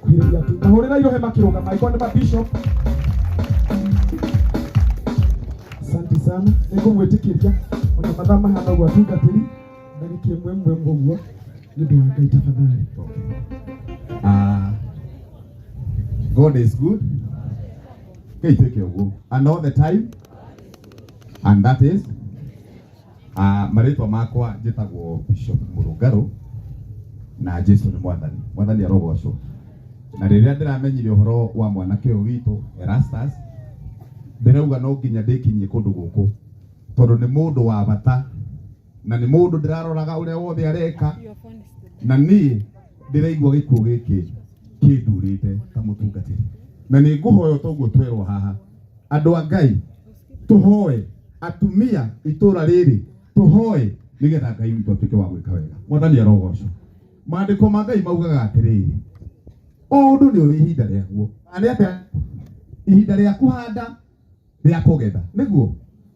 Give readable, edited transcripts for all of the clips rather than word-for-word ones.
Kuhĩrĩria tu. Mahũrĩra irohe makĩrũgama angĩkorwo nĩ mabishop. Asante sana. Nĩngũmwĩtĩkĩria ona mathaa mahana ũguo atungatĩri ndagĩka ĩmwe ĩmwe ĩmwe ũguo nĩ ũndũ wa Ngai tafadhali. Ah, God is good. Ngai twĩke ũguo. And all the time. And that is marĩtwa makwa njĩtagwo Bishop Mũrũngarũ na Jesu nĩ mwathani. Mwathani arogocwo. Na rĩrĩa ndĩramenyire ũhoro wa mwanake ũyũ witũ Erastus, ndĩrauga no nginya ndĩkinyie kũndũ gũkũ tondũ nĩ mũndũ wa bata na nĩ mũndũ ndĩraroraga ũrĩa wothe areka na niĩ ndĩraigua gĩkuũ gĩkĩ kĩndurĩte ta mũtungatĩri na nĩ ngũhoya toguo twerwo haha andũ a Ngai tũhoe atumia itũra rĩrĩ tũhoe nĩgetha Ngai witũ atuĩke wa gwĩka wega. Mwathani arogocwo. Maandĩko ma Ngai maugaga atĩrĩrĩ, o ũndũ nĩ ũrĩ ihinda rĩaguo. Na nĩ atĩa ihinda rĩa kũhanda rĩa kũgetha nĩguo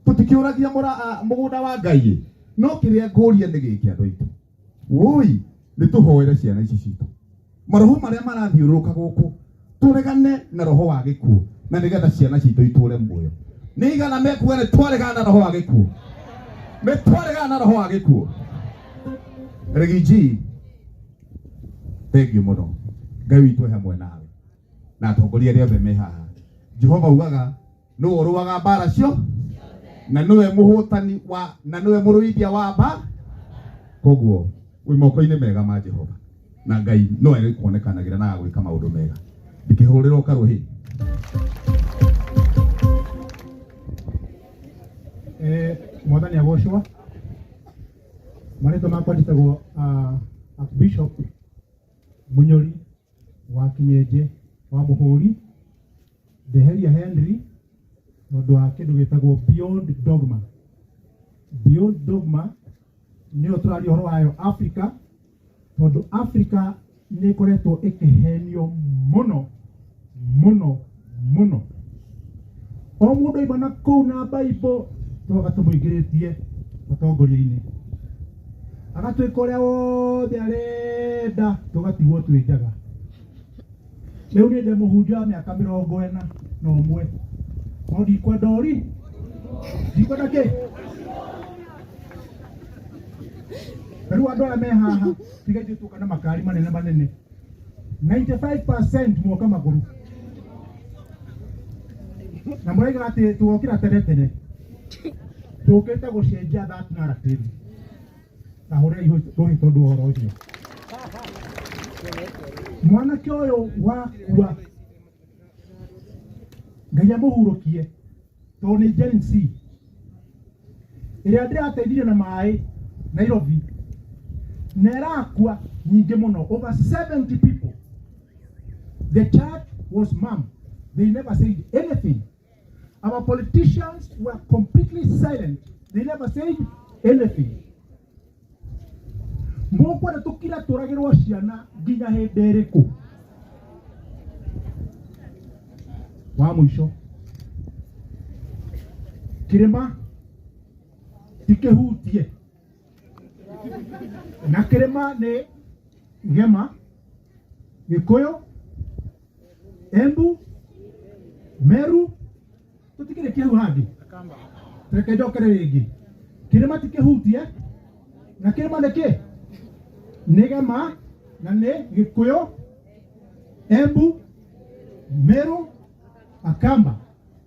tũtikĩũragia mũgũnda wa Ngai no kĩrĩa ngũria nĩ gĩkĩ andũ aitũ woi nĩ tũhoere ciana ici citũ maroho marĩa marathiũrũrũka gũkũ tũregane na roho wa gĩkuũ na nĩgetha ciana citũ itũre muoyo. Nĩ igana mekuga nĩ twaregana na roho wa gĩkuũ, nĩ twaregana na roho wa gĩkuũ. Rigiji, thengiũ mũno. Ngai witũ e hamwe nawe na atongoria arĩa othe me haha. Jehova ugaga nĩwe ũrũaga mbara cio na nĩwe mũhũtani wa na nĩwe mũrũithia wa mba. Koguo wĩ moko-inĩ mega ma Jehova na Ngai no erĩkuonekanagĩra na agwĩka maũndũ mega. Ndikĩhũrĩrwo karũhĩ. Mwathani agocwo. Marĩtwa makwa njĩtagwo Archbishop Munyori wa Kinyenje wa Mũhũri, Ndeheria Henry tondũ wa kĩndũ gĩtagwo Beyond Dogma. Beyond Dogma nĩyo tũraria ũhoro wayo Africa, tondũ Africa nĩ ĩkoretwo ĩkĩhenio mũno mũno mũno. O mũndũ aima na kũu na Bible tũgoka tũmũingĩrĩtie ũtongoria-inĩ, agatuĩka ũrĩa wothe arenda, tũgatigwo twĩ njaga. Rĩu niĩ ndĩ mũhunjia wa mĩaka 41 no ndikwenda ũri, ndikwenda kĩ. Rĩu andũ aya me haha tiga ithuĩ tuoka na makari manene manene, 95% muoka magũrũ na mũraiga atĩ tũgokĩra tene tene, tũkĩte gũcenjia that narrative. Ta hũrĩrai rũhĩ tondũ wa ũhoro ũcio. Mwanake ũyũ wakua Ngai amũhurũkie tondũ nĩ Gen Z ĩrĩa ndĩrateithirie na maĩ Nairobi na ĩrakua nyingĩ mũno, over 70 people. The church was mum, they never said anything. Our politicians were completely silent, they never said anything. Mũkwenda tũkira tũragĩrwo ciana nginya hĩndĩ ĩrĩkũ? Wa mũico, kĩrĩma ti kĩhutie na kĩrĩma nĩ Gema, Gĩkũyũ, Embu, Meru, tũtikĩrĩkia hau hangĩ. Reke njokere rĩngĩ. Kĩrĩma ti kĩhutie na kĩrĩma nĩ kĩ? Nĩ Gema na nĩ Gĩkũyũ, Embu, Meru, Akamba.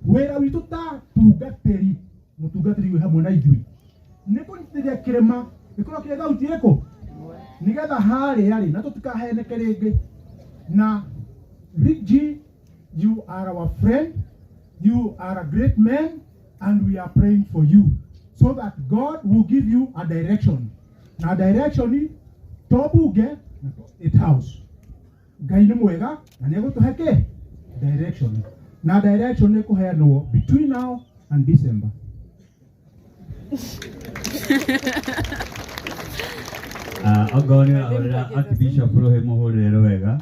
Wĩra witũ ta tungatĩri, mũtungatĩri wĩ hamwe na ithuĩ, nĩ kũnyitithia kĩrĩma gĩkorwo kĩrĩ thauti ĩrĩkũ nĩgetha harĩa rĩ na tũtikaheneke rĩngĩ. Na Rick G, you are our friend, you are a great man, and we are praying for you so that God will give you a direction. Na direction to bunge na to State House. Ngai nĩ mwega na nĩ egũtũhe kĩ? Direction. Na direction nĩ kũheanwo between now and December. Ongorwo nĩ ũrahũrĩra Archbishop rũhĩ mũhũrĩre rwega.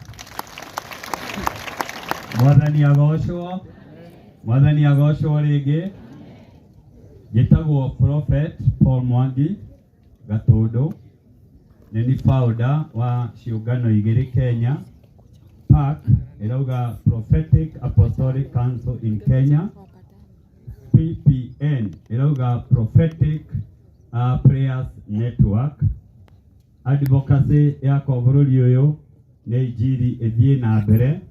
Mwathani agocwo, Mwathani agocwo rĩngĩ. Njĩtagwo Prophet Paul Mwangi Gatũndũ, nĩ ni founder wa ciũngano igĩrĩ Kenya, PAC ĩrauga Prophetic Apostolic Council in Kenya. PPN ĩrauga Prophetic Prayers Network. Advocacy yakwa bũrũri ũyũ nĩ injiri ĩthiĩ na mbere,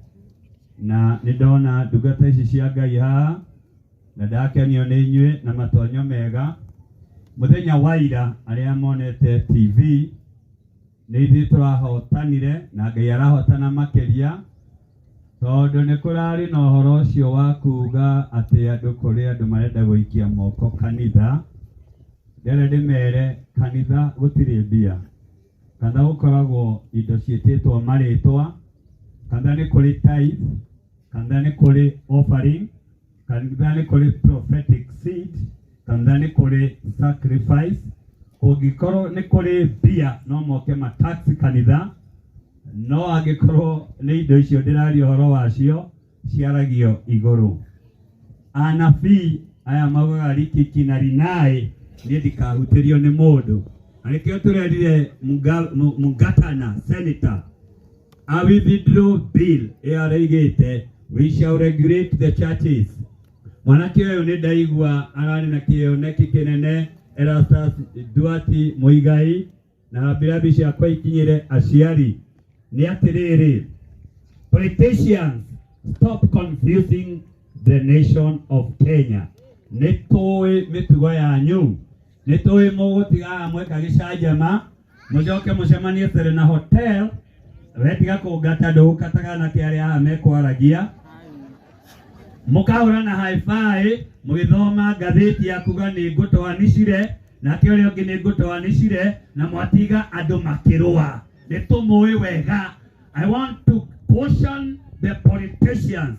na nĩ ndona ndungata ici cia Ngai haha na ndakenio nĩ inyuĩ na matonyo mega. Mũthenya wa ira arĩa monete TV nĩ ithuĩ tũrahotanire na Ngai arahotana makĩria, tondũ nĩ kũrarĩ na ũhoro ũcio wa kuga atĩ andũ kũrĩ andũ marenda gũikia moko kanitha. Ndĩrenda ndĩmere kanitha gũtirĩ mbia, kanitha gũkoragwo indo ciĩtĩtwo marĩtwa, kanitha nĩ kũrĩ tithe, kanitha nĩ kũrĩ offering, kanitha nĩ kũrĩ prophetic seed, kanitha nĩ kũrĩ sacrifice. Kũngĩkorwo nĩ kũrĩ mbia no moke matax kanitha, no angĩkorwo nĩ indo icio ndĩraria ũhoro wacio ciaragio igũrũ. Anabii aya maugaga rikiki na rinai, niĩ ndikahutĩrio nĩ mũndũ. Na nĩkĩo tũrerire Mungatana senator a withdraw bill ĩyo araigĩte we shall regulate the churches. Mwanake ũyũ nĩ ndaigua ararĩ na kĩoneki kĩnene, Erastus Duarte Muigai, na rambirambi ciakwa ikinyĩre aciari nĩ atĩrĩrĩ, politicians, stop confusing the nation of Kenya. Nĩ tũĩ mĩtugo yanyu, nĩ tũĩ mũgũtigaga mweka gĩcanjama, mũcoke mũcemanie Serena Hotel, wetiga kũngata ndũgũkataga na kĩ arĩa haha mekwaragia, mũkahũrana hi-fi mũgĩthoma ngathĩti ya kuga nĩ ngũtoanicire nake ũrĩa ũngĩ nĩ ngũtoanicire, na mwatiga andũ makĩrũa. Nĩ tũmũĩ wega. I want to caution the politicians.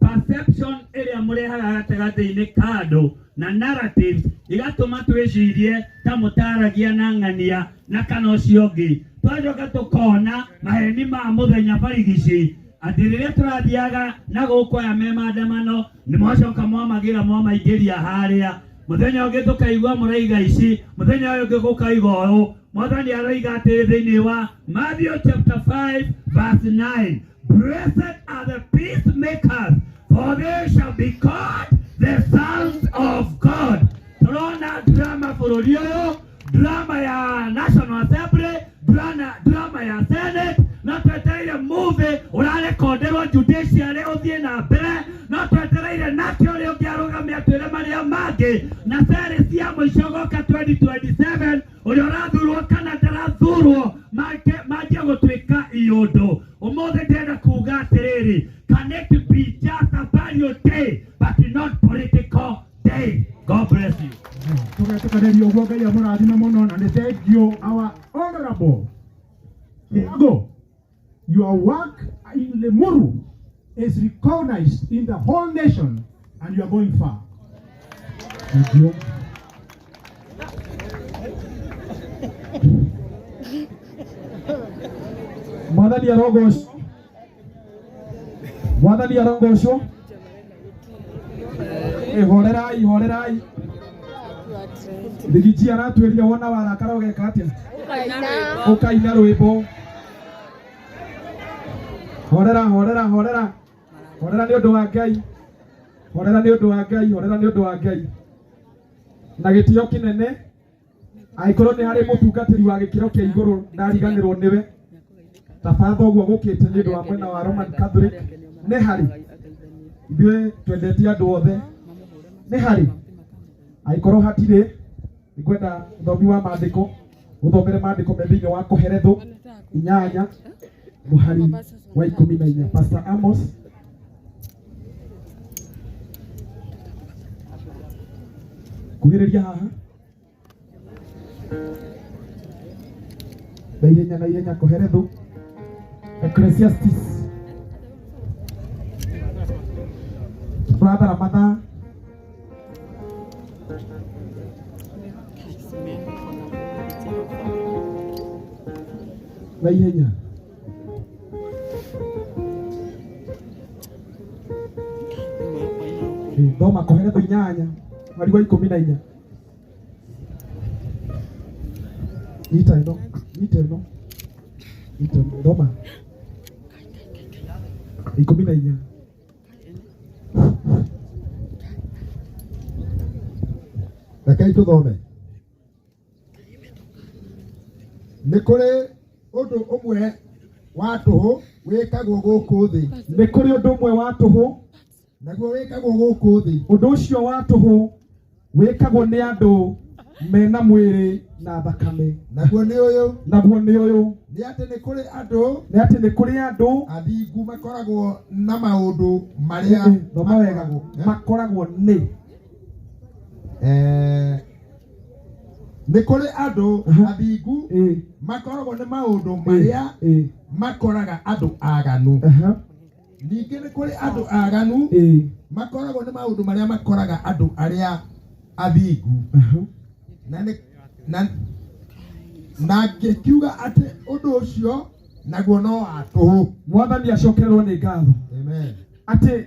Perception ĩrĩa mũrehaga gatagatĩ-inĩ ka andũ na narratives igatũma twĩcirie ta mũtaragia na ng'ania na kana ũcio ũngĩ, twacoka tũkona maheni ma mũthenya barigici atĩ rĩrĩa tũrathiaga na gũkũ aya me maandamano nĩ mwacoka mwamagĩra mwamaingĩria harĩa, mũthenya ũngĩ tũkaigua mũraiga ici, mũthenya ũyũ ũngĩ gũkaigua ũũ. Mwathani aroiga atĩrĩ thĩinĩ wa Matthew chapter 5 verse 9, blessed are the peacemakers, for they shall be called the sons of God. Tũrona drama bũrũri ũyũ, drama ya National Assembly, drama ya Senate, no twetereire movie ũrarekonderwo judiciary ũthiĩ na mbere, no twetereire nake ũrĩa ũngĩ arũgame atwĩre marĩa mangĩ, na ceri cia mũico goka 2027 ũrĩa ũrathurwo kana ndarathurwo manjie gũtuĩka iũndũ. Ũmũthĩ ndĩrenda kuga atĩrĩrĩ, can it be just a value day but not political day? God bless you. Tũgetĩkanĩria ũguo, Ngai amũrathime mũno, na nĩ thank you our honorable Kiago. Your work in Limuru is recognized in the whole nation and you are going far. Thank you. Mwathani arogocwo, Mwathani arogocwo. Horerai, horerai. Rigiji aratwĩrire wona warakara ũgeka atĩa? Ũkaina rwĩmbo. Horera, horera, horera. Horera nĩ ũndũ wa Ngai. Horera nĩ ũndũ wa Ngai, horera nĩ ũndũ wa Ngai. Na gĩtĩo kĩnene, angĩkorwo nĩ harĩ mũtungatĩri wa gĩkĩro kĩa igũrũ ndariganĩrwo nĩwe, ta batha ũguo gũkĩte nĩ ũndũ wa mwena wa Roman Catholic, nĩ harĩ ithuĩ twendete andũ othe, nĩ harĩ. Angĩkorwo hatirĩ, nĩngwenda ũthomi wa maandĩko, ũthomere maandĩko me thĩinĩ wa Koheretho 8 mũhari wa 14. Pastor Amos. Kuhĩrĩria haha na ihenya, na ihenya. Koheretho, Ecclesiastes. Tũrathara mathaa. Na ihenya. Thoma Koheretho 8 mweri wa 14. Nyita ĩno, nyita ĩno, nyita ĩno, thoma. 14. Rekei tũthome. Nĩ kũrĩ ũndũ ũmwe wa tũhũ wĩkagwo gũkũ thĩ. Nĩ kũrĩ ũndũ ũmwe wa tũhũ. Naguo wĩkagwo gũkũ thĩ. Ũndũ ũcio wa tũhũ wĩkagwo nĩ andũ mena mwĩrĩ na thakame. Naguo nĩ ũyũ. Naguo nĩ ũyũ. Nĩ atĩ nĩ kũrĩ andũ. Nĩ atĩ nĩ kũrĩ andũ athingu makoragwo na maũndũ marĩa thoma wega makoragwo nĩ. Nĩ kũrĩ andũ athingu makoragwo nĩ maũndũ marĩa makoraga andũ aganu. Ningĩ nĩ kũrĩ andũ aganu makoragwo nĩ maũndũ marĩa makoraga andũ arĩa athingu. Na ngĩkiuga atĩ ũndũ ũcio naguo no wa tũhũ. Mwathani acokererwo nĩ ngatho. Amen. Atĩ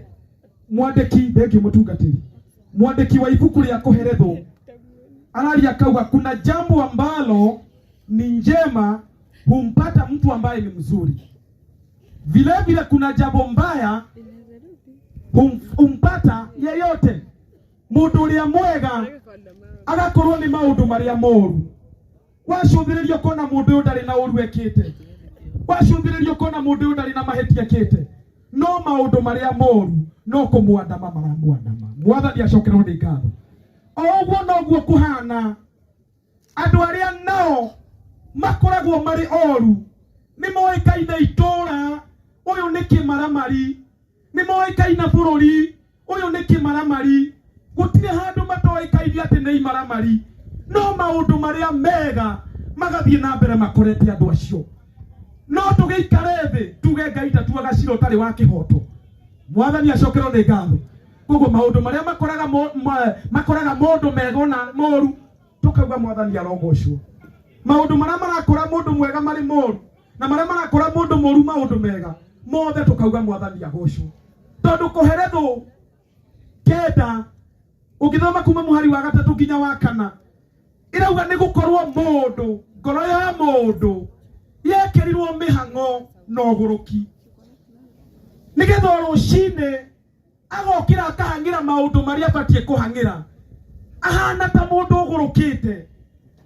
mwandĩki thengio mũtungatĩri, mwandĩki wa ibuku rĩa Kũherethwo araria akauga kuna jambo ambalo ni njema humpata mtu ambaye ni mzuri, vile vile kuna jambo mbaya humpata yeyote. Mundu uria mwega agakorwo ni maundu maria moru. Wacũthĩrĩria ũkona mũndũ ũyũ ndarĩ na ũru ekĩte, wacũthĩrĩria ũkona mũndũ ũyũ ndarĩ na mahĩtia ekĩte, no maũndũ marĩa moru no kũmwandama maramwandama. Mwathani acokerwo nĩ ngatho. O ũguo noguo kũhana andũ arĩa nao makoragwo marĩ oru nĩ moĩkaine itũũra, ũyũ nĩ kĩmaramari, nĩ moĩkaine bũrũri, ũyũ nĩ kĩmaramari, gũtirĩ handũ matoĩkaine atĩ nĩ imaramari, no maũndũ marĩa mega magathiĩ na mbere makorete andũ acio. No tũgĩikare thĩ tuge Ngai ndatuaga cira ũtarĩ wa kĩhoto. Mwathani acokerwo nĩ ngatho. Koguo maũndũ marĩa makoraga mũndũ mega ona moru tũkauga Mwathani arogocwo. Maũndũ marĩa marakora mũndũ mwega marĩ moru na marĩa marakora mũndũ mũru maũndũ mega mothe tũkauga Mwathani agocwo. Tondũ Kũherethwo 9 ũngĩthoma kuma mũhari wa 3 nginya wa 4 ĩrauga nĩ gũkorwo mũndũ ngoro ya mũndũ yekĩrirwo mĩhang'o na ũgũrũki, nĩgetha rũcinĩ agokĩra akahang'ĩra maũndũ marĩa abatiĩ kũhang'ĩra, ahana ta mũndũ ũgũrũkĩte,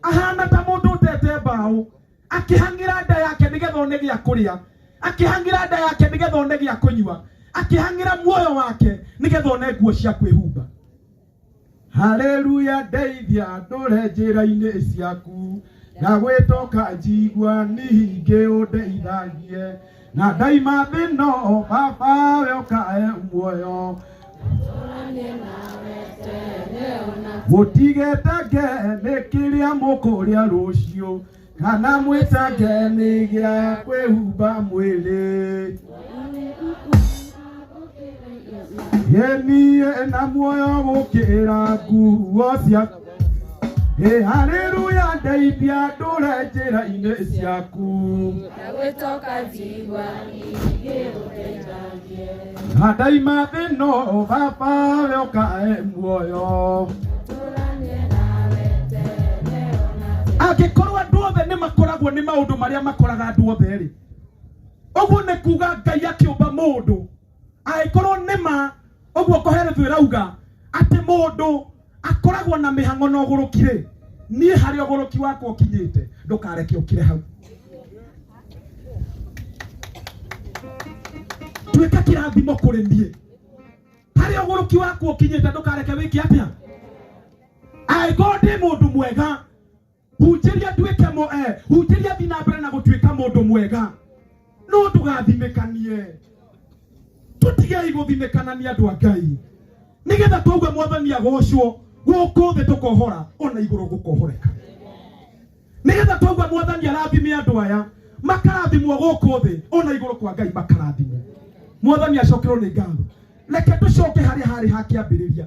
ahana ta mũndũ ũtete mbaũ, akĩhang'ĩra nda yake nĩgetha one gĩa kũrĩa, akĩhang'ĩra nda yake nĩgetha one gĩa kũnyua, akĩhang'ĩra muoyo wake nĩgetha one nguo cia kwĩhumba. Haleluya, ndeithia ndũre njĩra-inĩ ciaku, na gwĩtoka njigua ningĩ ũndeithagie, na ndaima thĩ no baba we ũkae muoyo. Mũtigetange nĩ kĩrĩa mũkũrĩa rũciũ, kana mwĩtange nĩ gĩa kwĩhumba mwĩrĩ. Niĩ na muoyo gũkĩra nguo ciaku. Haleluya, ndeithia ndũre njĩra-inĩ ciaku, na gwĩtoka njigua ningĩ ũndeithagie, na ndaima thĩ no baba we ũkae muoyo. Angĩkorwo andũ othe nĩ makoragwo nĩ maũndũ marĩa makoraga andũ othe rĩ, ũguo nĩ kuga Ngai akĩũmba mũndũ, angĩkorwo nĩ ma ũguo Kũherethwo ĩrauga atĩ mũndũ akoragwo na mĩhang'o na ũgũrũki rĩ, niĩ harĩa ũgũrũki wakwa ũkinyĩte ndũkareke ũkire hau. Tuĩka kĩrathimo kũrĩ niĩ, harĩa ũgũrũki wakwa ũkinyĩte ndũkareke wĩke atĩa. Angĩkorwo ndĩ mũndũ mwega, hunjĩria nduĩke hunjĩria thiĩ na mbere na gũtuĩka mũndũ mwega, no ndũgathimĩkanie. Tũtigei gũthimĩkana nĩ andũ a Ngai, nĩgetha twauga Mwathani agocwo gũkũ thĩ tũkohora ona igũrũ gũkohoreka. Nĩgetha twauga Mwathani arathime andũ aya makarathimwo gũkũ thĩ ona igũrũ kwa Ngai makarathimwo. Mwathani acokerwo nĩ ngatho. Reke tũcoke harĩa harĩ ha kĩambĩrĩria.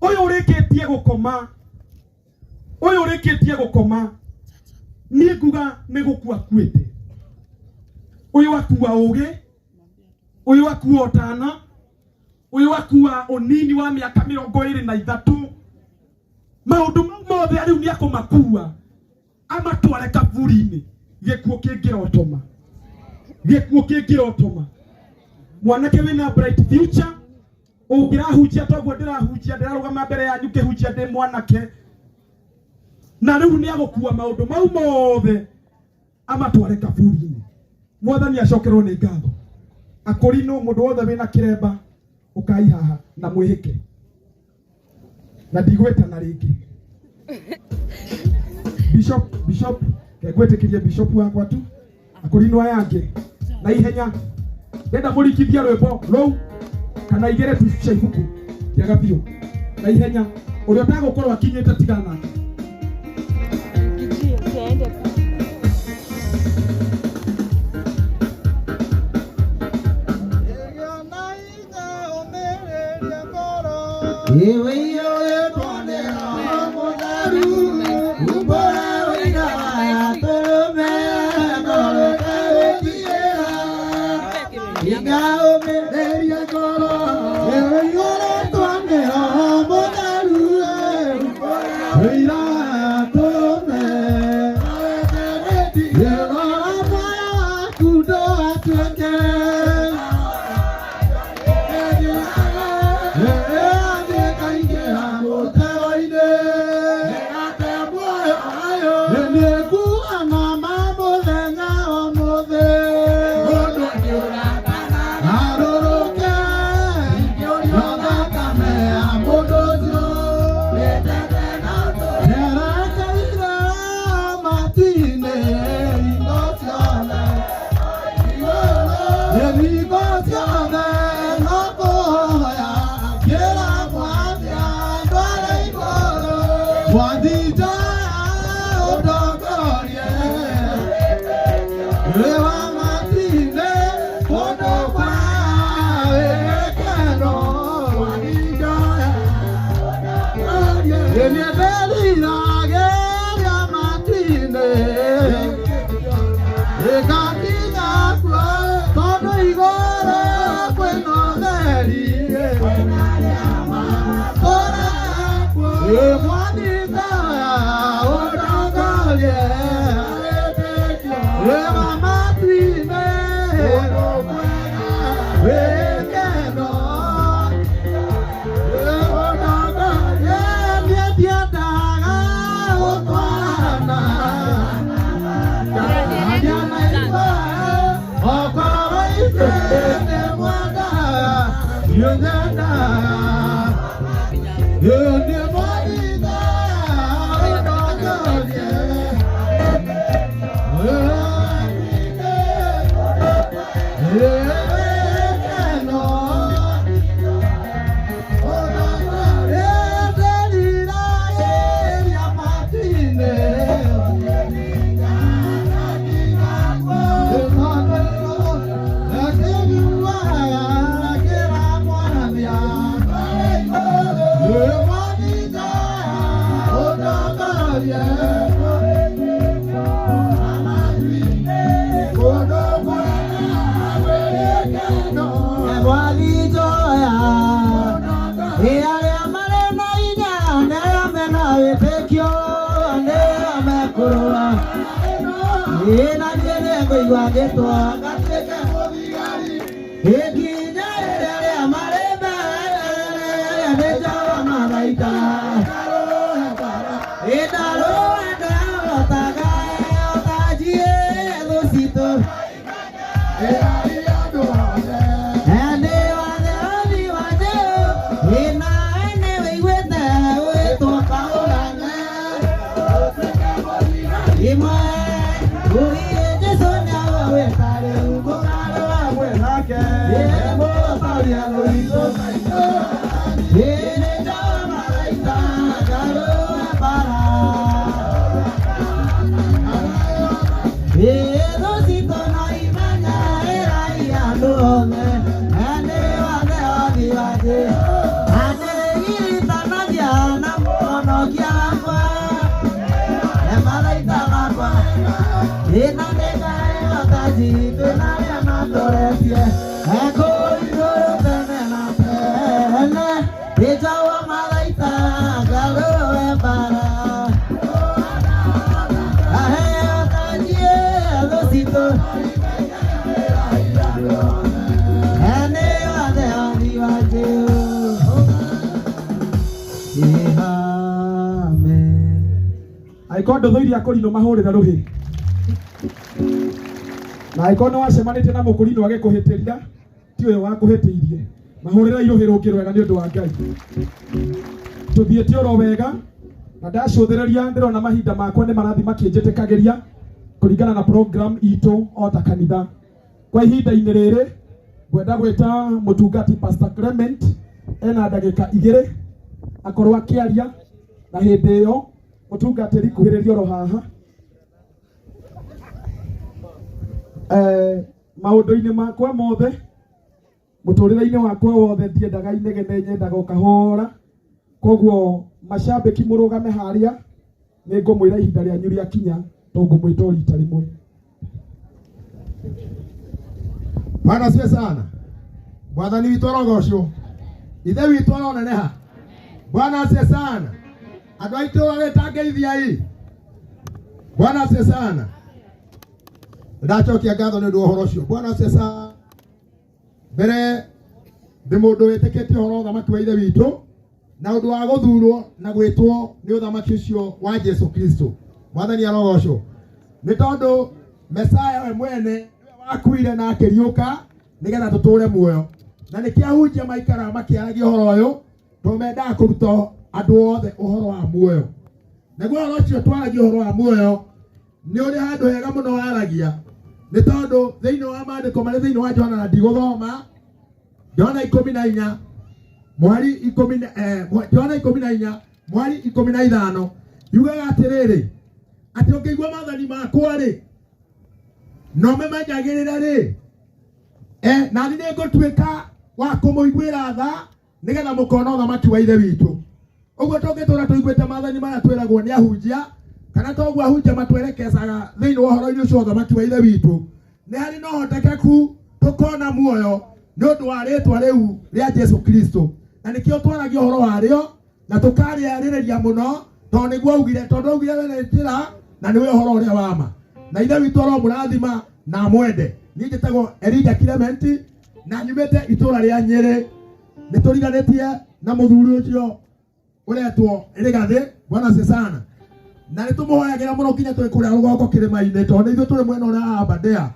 Ũyũ ũrĩkĩtie gũkoma, ũyũ ũrĩkĩtie gũkoma, niĩ nguga nĩ gũkua akuĩte. Ũyũ akua ũgĩ, ũyũ akua ũtana, ũyũ akua ũnini wa mĩaka 23. Maũndũ mau mothe rĩu nĩ akũmakua amatware kaburi-inĩ. Gĩkuũ kĩngĩrotoma, gĩkuũ kĩngĩrotoma. Mwanake wina bright future ungirahunjia toguo ndirahunjia ndirarugama mbere yanyu ngihunjia ndi mwanake na riu ni agukua maundu mau mothe amatware kaburi-ini. Mwathani acokerwo ni ngatho. Akorino mundu wothe wina kiremba ukai haha na mwihike na ndigwetana ringi. Bishop kegwetikirie bishop wakwa tu akorino aya angi na ihenya ndenda murikithia rwimbo rou kana igere tu cia ibuku kiaga biũ na ihenya uria utagukorwo akinyite tigana nake. And Angĩkorwo ndũthũire akũrinũ mahũrĩre rũhĩ. Na angĩkorwo nĩ wacemanĩtie na mũkũrinũ agĩkũhĩtĩria, ti ũyũ wakũhĩtĩirie. Mahũrĩre rũhĩ rũngĩ rwega nĩ ũndũ wa Ngai. Tũthiĩte oro wega na ndacũthĩrĩria ndĩrona mahinda makwa nĩ marathiĩ makĩnjĩtĩkagĩria kũringana na program itũ o ta kanitha. Kwa ihinda-inĩ rĩrĩ ngwenda gwĩta mũtungati Pastor Clement ena ndagĩka 2 akorwo akĩaria, na hĩndĩ ĩyo mũtungatĩri kuhĩrĩria oro haha. Maũndũ-inĩ makwa mothe mũtũrĩre-inĩ wakwa wothe ndiendaga inegene, nyendaga ũkahora. Koguo macambĩki mũrũgame harĩa, nĩ ngũmwĩra ihinda rĩanyu rĩakinya, to ngũmwĩta o rita rĩmwe. Bwana asifiwe sana. Mwathani witũ arogocwo. Ithe witũ aroneneha. Bwana asifiwe sana. Andũ aitũ areta ngeithia-ĩ. Bwana asifiwe sana. Ndacokia ngatho nĩ ũndũ wa ũhoro ũcio. Bwana asifiwe sana. Mbere ndĩ mũndũ wĩtĩkĩtie ũhoro wa ũthamaki wa Ithe witũ na ũndũ wa gũthurwo na gwĩtwo nĩ ũthamaki ũcio wa Jesu Kristo. Mwathani arogocwo. Nĩ tondũ Mesaya we mwene nĩwe wakuire na akĩriũka nĩgetha tũtũre muoyo. Na nĩkĩo ahunjia maikaraga makĩaragia ũhoro ũyũ, tondũ mendaga kũruta andũ othe ũhoro wa muoyo. Naguo ũhoro ũcio twaragia ũhoro wa muoyo nĩ ũrĩ handũ hega mũno waragia, nĩ tondũ thĩinĩ wa maandĩko marĩ thĩinĩ wa Johana, na ndigũthoma Johana 14 mweri ikũmi na, Johana 14 mweri 15 yugaga atĩrĩrĩ, atĩ ũngĩigua maathani makwa rĩ, no ũmemenyagĩrĩre rĩ, na niĩ nĩngũtuĩka wa kũmũiguĩra tha nĩgetha mũkona ũthamaki wa Ithe witũ. Ũguo tũngĩtũra tũiguĩte maathani marĩa twĩragwo nĩ ahunjia, kana toguo ahunjia matwerekezaga thĩinĩ wa ũhoro-inĩ ũcio wa ũthamaki wa Ithe witũ, nĩ harĩ na ũhotekeku tũkona muoyo nĩ ũndũ wa rĩtwa rĩu rĩa Jesu Kristo. Na nĩkĩo twaragia ũhoro warĩo na tũkarĩarĩrĩria mũno, tondũ nĩguo augire, tondũ augire we nĩ njĩra na nĩwe ũhoro ũrĩa wa ma. Na Ithe witũ aromũrathima na amwende. Niĩ njĩtagwo Elijah Clement na nyumĩte itũũra rĩa Nyĩrĩ. Nĩ tũriganĩtie na mũthuri ũcio ũretwo Rigathĩ, Bwana asifiwe sana. Na nĩ tũmũhoyagĩra mũno nginya twĩ kũrĩa rũgongo kĩrĩma-inĩ, tondũ nĩ ithuĩ tũrĩ mwena ũrĩa wa Aberdare.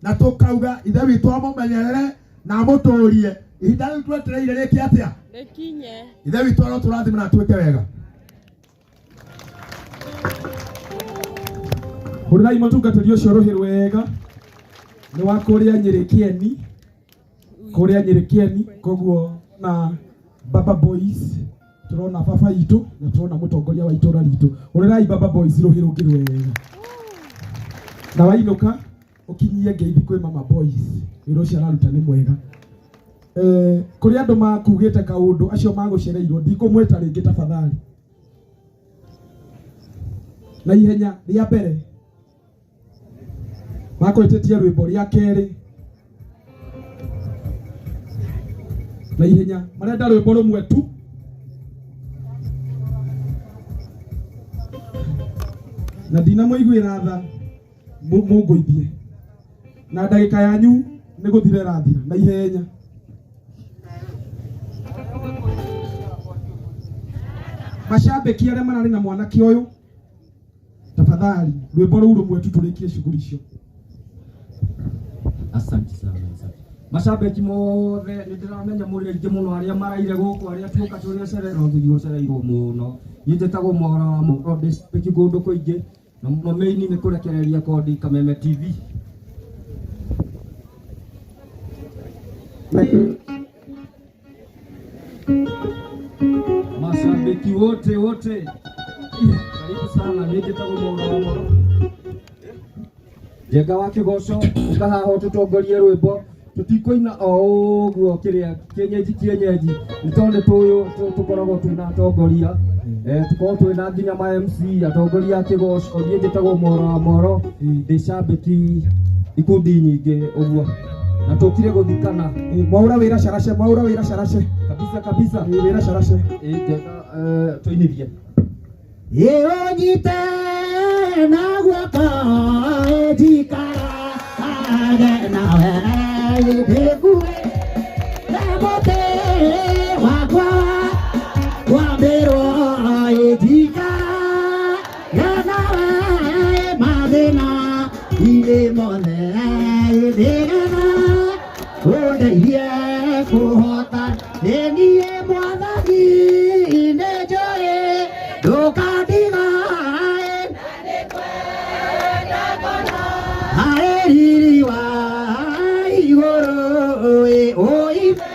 Na tũkauga Ithe witũ amũmenyerere na amũtũrie. Ihinda rĩu twetereire rĩke atĩa? Rĩkinye. Ithe witũ arotũrathima na atwĩke wega. Hũrĩrai mũtungatĩri ũcio rũhĩ rwega. Nĩ wa kũrĩa Nyĩrĩ Kĩeni. Kũrĩa Nyĩrĩ Kĩeni, koguo na Baba Boys tũrona baba itũ na tũrona mũtongoria wa itũra ritũ. Hũrĩrai Baba Boys rũhĩ rũngĩ rwega. Na wainũka ũkinyie ngeithi kwĩ Mama Boys, wĩra ũcio araruta nĩ mwega. Kũrĩ andũ makugĩte kaũndũ acio magũcereirwo, ndikũmwĩta rĩngĩ tafadhali. Na ihenya rĩa mbere makwĩtĩtie rwĩmbo rĩa kerĩ na ihenya marenda rwĩmbo rũmwe tu. Na ndinamũiguĩra tha, mũngũithie. Na ndagĩka yanyu nĩ gũthira ĩrathira na ihenya. Macambĩki arĩa mararĩ na mwanake ũyũ, tafadhali rwĩmbo rũu rũmwe tu tũrĩkie shughuli icio. Asante sana, asante. Macambĩki mothe nĩ ndĩramenya mũrĩ aingĩ mũno arĩa maraire gũkũ, arĩa tuoka tũrĩ acererwo, tũthiĩ gũcereirwo mũno. Niĩ njĩtagwo Mwaura wa Mũhoro, ndĩ cambĩki kũndũ kũingĩ, na mũno main nĩ kũrekereria kondi Kameme TV. Mashabiki wote wote, karibu sana. Niĩ njĩtagwo Mwaura wa Mũhoro. Njenga wa Kĩgoco, ũka haha ũtũtongorie rwĩmbo. Tũtikũina o ũguo kĩrĩa kĩenyeji kĩenyeji, nĩ tondũ nĩ tũyũ tũkoragwo twĩna atongoria. Tũkoragwo twĩna nginya ma MC, atongoria a Kĩgoco. Niĩ njĩtagwo Mwaura wa Mũhoro, ndĩ cambĩki ikundi nyingĩ ũguo, na tũkire gũthikana. Mwaura wĩra carace, Mwaura wĩra carace. Kabisa kabisa. Wĩra carace. Njenga, tũinithie. Ĩũnyite na guoko njikarage nawe ndĩkuĩte mũtĩ wakwa wambĩrwo njikarage nawe. Nĩgetha ũndeithie kũhota ĩ niĩ mwathani nĩnjũĩ ndũkandiga harĩ riri wa igũrũ ĩ ũithe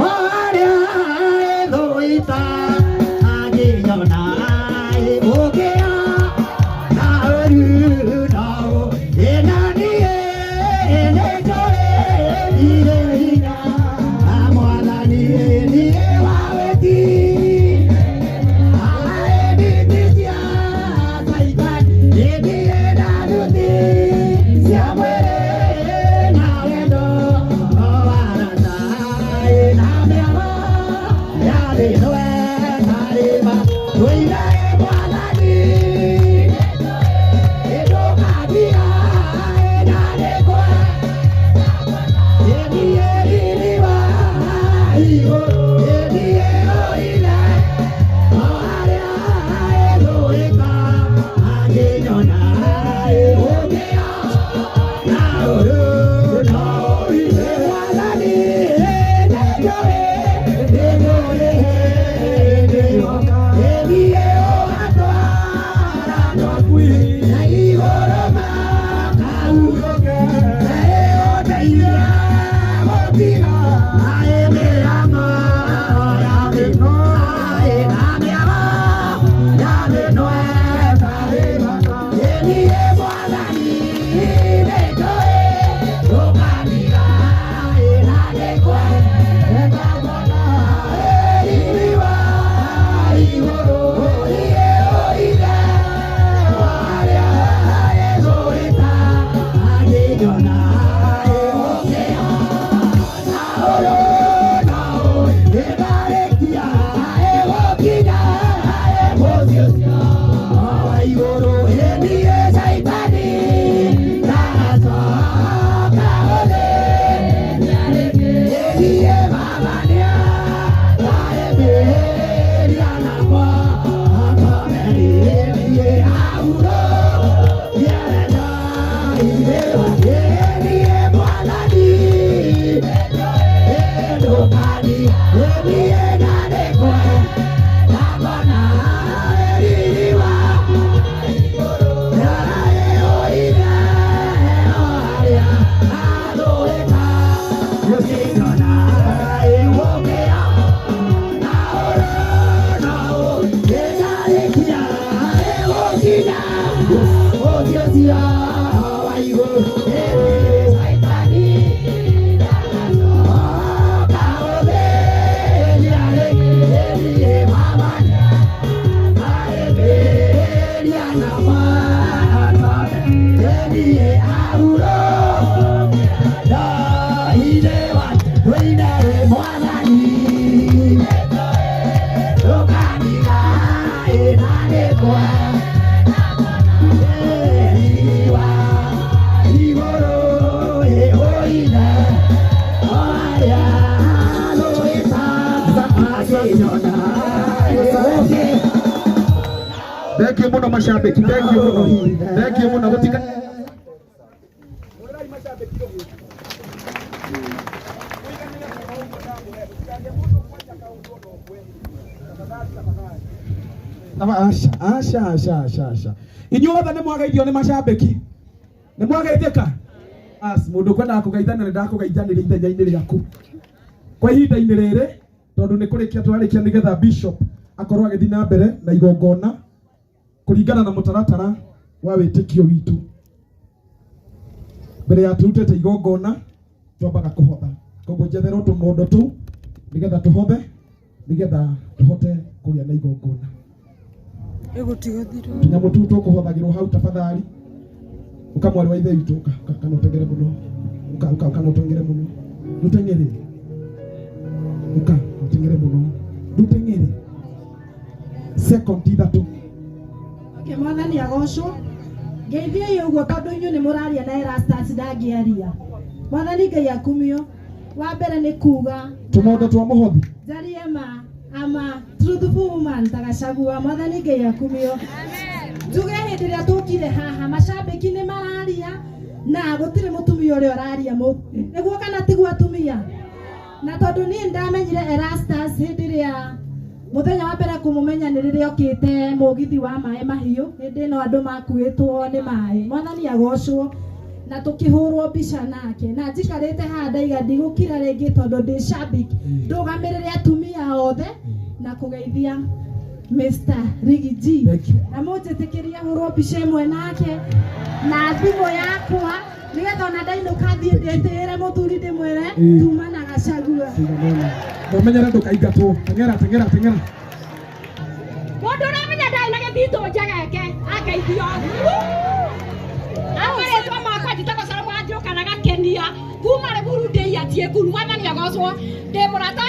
o arĩa ĩthũita angĩnyona ĩ ũngĩa na ũru no ĩna niĩ nĩnjũĩ ndirĩ hinya na mwathani niĩ wa wĩti Thank you muno mashabiki, thank you muno, thank you muno gutika. Asha, asha, asha, asha, asha. Inyuothe nĩ mwageithio nĩ mashabiki. Nĩ mwageithĩka? As mũndũ kwendaga kũgeithania nĩ ndakũgeithanĩria ithenya-inĩ rĩaku. Kwa ihinda-inĩ rĩrĩ tondũ nĩ kũrĩkia twarĩkia nĩgetha bishop akorwo agĩthiĩ na mbere na igongona kũringana na mũtaratara wa wĩtĩkio witũ. Mbere ya tũrutĩte igongona twambaga kũhotha. Koguo njetherwo tũmondo tũu nĩgetha tũhothe nĩgetha tũhote kũgĩa na igongona. Tũnyamũ tũu tũkũhothagĩrwo hau tafadhali. Ũka mwarĩ wa ithe witũ ũka kana ũtengere mũno. Ũka ũka kana ũtengere mũno. Ndũtengere. Ũka ũtengere mũno. Ndũtengere. Second ithatũ. Okay, mwathani agocwo. Ngeithiei ũguo tondũ inyuĩ nĩ mũraria na Erastus ndangĩaria. Mwathani Ngai akumio. Wa mbere nĩ kuga tũmondo twa mũhothi. Njarie ma ama truthful woman ta Gachagua. Mwathani Ngai akumio. Njuge hĩndĩ ĩrĩa tũkire haha macambĩki nĩ mararia Na gũtirĩ mũtumia ũrĩa ũraria nĩguo kana tiguo atumia. Na tondũ niĩ ndamenyire Erastus hĩndĩ ĩrĩa mũthenya wa mbere kũmũmenya nĩ rĩrĩa okĩte mũgithi wa maĩ mahiũ, hĩndĩ ĩno andũ makuĩtwo nĩ maĩ. Mwathani agocwo. Na tukihurwo mbica nake na njikarĩte haha ndaiga ndigũkira rĩngĩ tondũ ndĩ shabiki ndũgamĩrĩre atumia othe na kũgeithia Mr. Riggy G. Na mũnjĩtĩkĩrie hũrwo mbica ĩmwe nake na thimũ yakwa nĩgetha ona ndainũka thiĩ ndĩtĩĩre mũthuri ndĩmwĩre tuma na Gachagua. Ndũmenyere ndũkaingatwo. Teng'era teng'era teng'era. Mũndũ ũramenya ndarĩ na gĩthitũ njegeke angeithio. Amarĩtwa makwa njĩtagwo Salome Wanjiru kana Gakenia kuma Rĩmuru ndĩiatie kuru Mwathani agocwo ndĩ mũrata.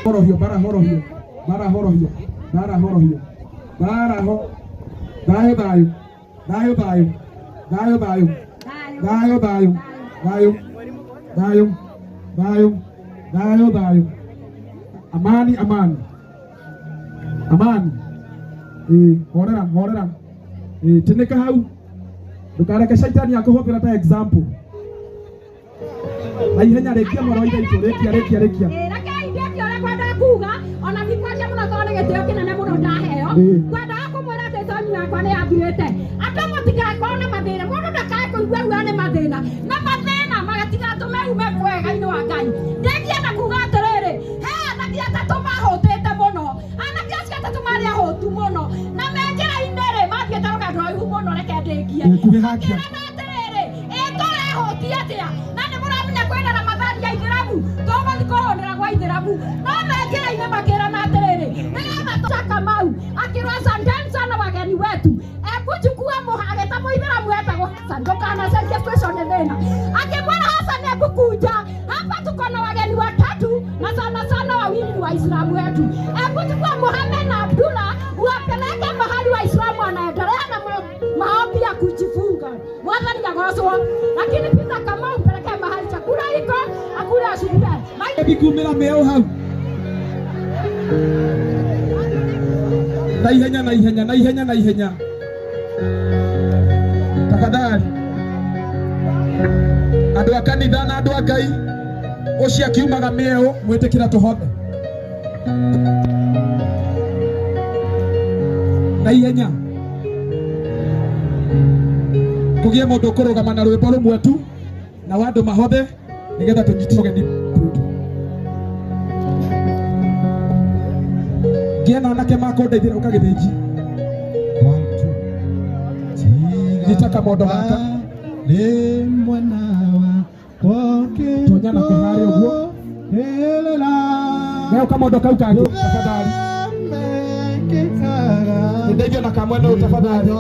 Horohio, bara horohio, bara horohio, bara horohio, bara ho, thayo thayo, thayo thayo, thayo thayo, thayo thayo, thayo, thayo, thayo, thayo thayo. Amani, amani, amani. Horera, horera. Tinĩka hau. Ndũkareke shaitani akũhũthĩra ta example. Na ihenya rĩkia mwaro wa ithe witũ, rĩkia, rĩkia, rĩkia. Rekei ndĩkie ũrĩa ngwendaga kuga, ona ndikwaria mũno tondũ nĩ gĩtĩo kĩnene mũno ndaheo. Ngwendaga kũmwĩra atĩ tonyi yakwa nĩ yathirĩte. Andũ mũtigakorwo na mathĩna, mũndũ ndakae kũigua ruo nĩ mathĩna. Na mathĩna magatigatũme ume wega-inĩ wa Ngai. Ndĩkie na kuga atĩrĩrĩ, he anake atatũ mahũtĩte mũno. Anake acio atatũ marĩ ahũtu mũno. Na me njĩra-inĩ rĩ, mathiĩte rũgendo rũraihu mũno, reke ndĩkie. Makĩrana atĩrĩrĩ, ĩ tũrehũtia atĩa? Na nĩ mũramenya kwĩna Ramadhani ya Ithĩramu, tũgũthiĩ kũhũnĩra gwa Ithĩramu. No me njĩra-inĩ makĩrana atĩrĩrĩ, nĩgetha tũcaka mau, akĩrwo asanteni sana wageni wetu. Ekuchukua agĩta mũithĩramu etagwo Hassan, ndũkariganĩrwo. thĩna. Akĩmwĩra hasa nĩngũkunja hapa, tuko na wageni watatu na sana sana wawili ni Waislamu wetu. Hebu chukua Mohamed na Abdullah uwapeleke mahali Waislamu wanaendelea na maombi ya kujifunga. Mwathani agocwo. Lakini Peter Kamau mpeleke mahali chakula iko akule ashuhude. Bikumira meo hau. Na ihenya na ihenya na ihenya na ihenya. Tafadhali. Andũ a kanitha na andũ a Ngai ũcio akiumaga mĩeũ mwĩtĩkĩra tũhothe. Na ihenya. Kũgĩe mũndũ ũkũrũgama na rwĩmbo rũmwe tu na wa andũ mahothe nĩgetha tũnyite ũgeni. Ngĩe na anake makũndeithĩra ũkagĩthĩnji. Nyita kamondo gaka. Nĩ mwena wa Tonya nako harĩa ũguo. Neo kamondo kau kangĩ tafadhali. Ndeithio na kamwena ũyũ tafadhali.